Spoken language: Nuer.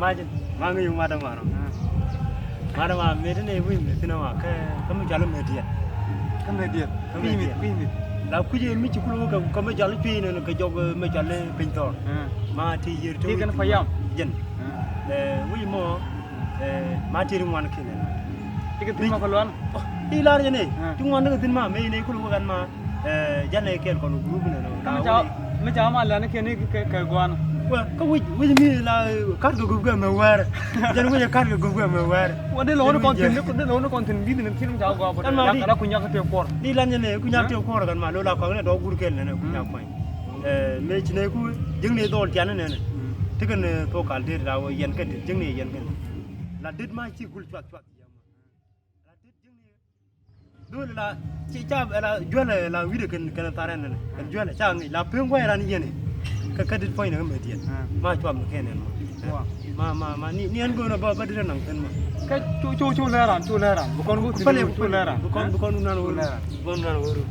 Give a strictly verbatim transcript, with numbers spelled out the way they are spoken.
Imagine, ma ŋäc yu madam arɔ. Madam a meti ni wi̱i̱ mi thin a ma kä, kä mi cɔal immediate. Kä immediate. Kä immediate. Kui̱ mi, kui̱ mi. La kui̱ mi ci kul wä kɛ, kä mi cɔal i̱ cui̱ ni kɛ jɔk, eh, mi cɔal i̱ piny thɔɔr. Ma ti yier ti kɛn payam. Jɛn. Eh, wi̱i̱ mɔ, eh, ma ti ri ŋuan kinɛ. Ti kɛ thin ma kɛ luan. Oh, ti lar jɛ ni. Ti ŋuan ni kɛ thin ma, mi ni kul wä kɛn ma. Eh, jɛn ɛ kɛɛl kɔn group nɛ nɔ. Kä mi ca, mi ca ma lɛn kɛ ni kɛ, kɛ guan. Wä, kä wi̱c, wi̱c mi la, eh, kat kɛ gup kɛ mɛ wɛr. Jɛn wi̱c ɛ kat kɛ gup kɛ mɛ wɛr. Wä di lɔni kɔn thin, di lɔni kɔn thin bi ni thin ca gua bä. Kan ma di. Kala kunya kɛ te kuɔr. Di lan jɛn ɛ kunya te kuɔr kan ma lo la kɔn nɛ dɔk gur kɛɛl nɛ nɛ kunya kuany. Eh, mɛ ci nɛ ku ji̱ŋ ni dhɔl tian nɛ nɛ. Ti kɛn, eh, thok kal det la wä yɛn kɛ det, ji̱ŋ ni yɛn kɛ. La det ma ci gul cuath cuath. La det ji̱ŋ ni. Dul la, ci ca la juɛlɛ la wi̱dɛ kɛn, kɛn tharɛ nɛnɛ. Kɛn juɛlɛ ca ŋi̱c la peŋ guay ran yɛn. Kä kä dit puɔ̱ny nɛ kä mɛ diɛn. Ma cuam kɛ nɛn mɔ. Ma, ma, ma, ni, ni ɛn go̱o̱n ɔ ba, ba dit ɛ naŋ thin mɔ. Kä cu, cu, cu lɛ ran, cu lɛ ran. Bikɔn ku thin, cu lɛ ran. Bikɔn, bikɔn ku nan wä ru. Bikɔn ku nan wä ru.